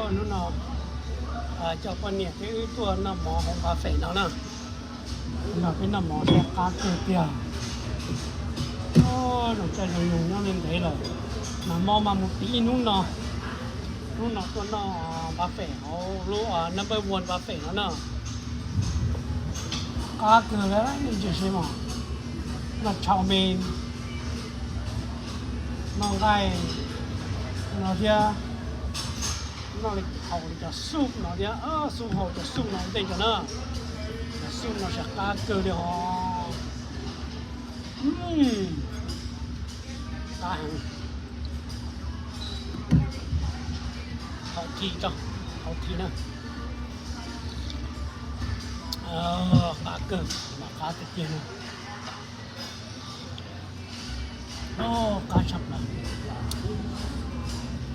Hnub no coj poj niam thiab wb tuaj noj mov hauv Buffet no na. Nrog peb noj mov thiab qab kawg tiag. Zoo caij zoo nyoog nyob ntev ntev lawm, mas mob mas mus tim ib hnub no. Hnub no tuaj noj Buffet hauv lub Number One Buffet no na. Qab kawg li, nej ntsia seb mas, noj chow mein, noj nqaij no thiab, noj li haus li cov soup no thiab, soup, haus cov soup no ntej cov na. Cov soup no sab qab kawg li os. Qab heev. Haus thi tso, haus thi na. Qab kawg, qab tiag tiag na. Qab tshaj plaws.